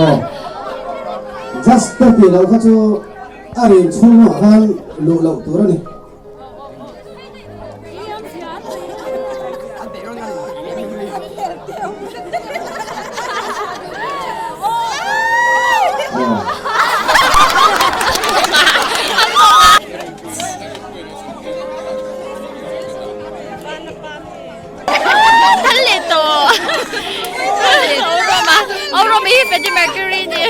Aw just te tih loh kha chu a rin chhung ah khan luh loh tur a ni. Kan leh tawh Auroma Auroma hi Freddie Mercury ni.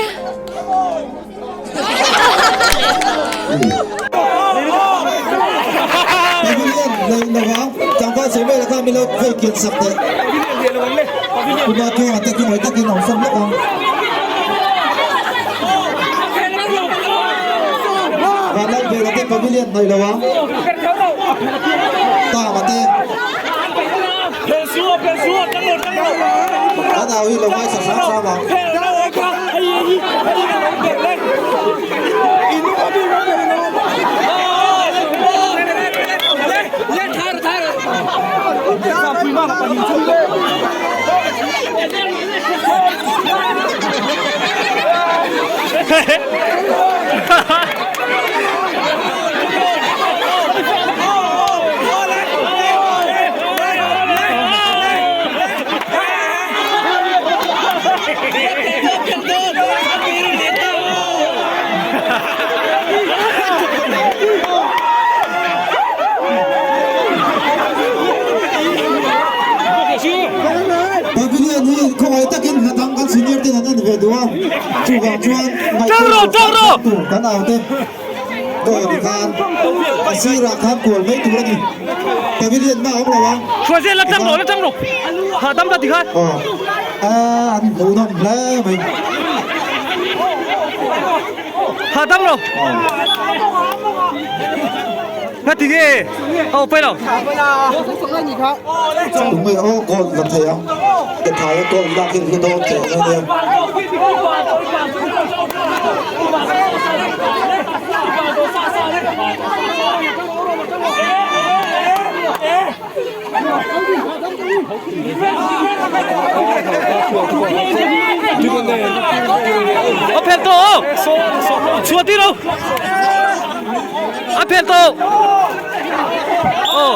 Pavilion nei lovang tlangval chhe vel kha min lo vei kian sak teh. Kuma kianga te khi mawi takin a awm fawm lawk ang. Vanlal vela te pavilion hnaih lo ang. Tama te. An au hi lo ngaithla hram hram ang. Pavilion hi khawngaih takin hna dang kan senior ten an en ve duh a, chuvang chuan ngaihtuah tur tur kan au te dawr ni khan a sirah khan kual mai tur a ni. Pavilion hma a awm lo ang. Aw an hmuhnawm hle mai. Tunge aw gold la thei ang ka thai a gold lak hi hlu dawn teh mai nia. A phelh tawh aw chhuah tir lo a phelh tawh aw.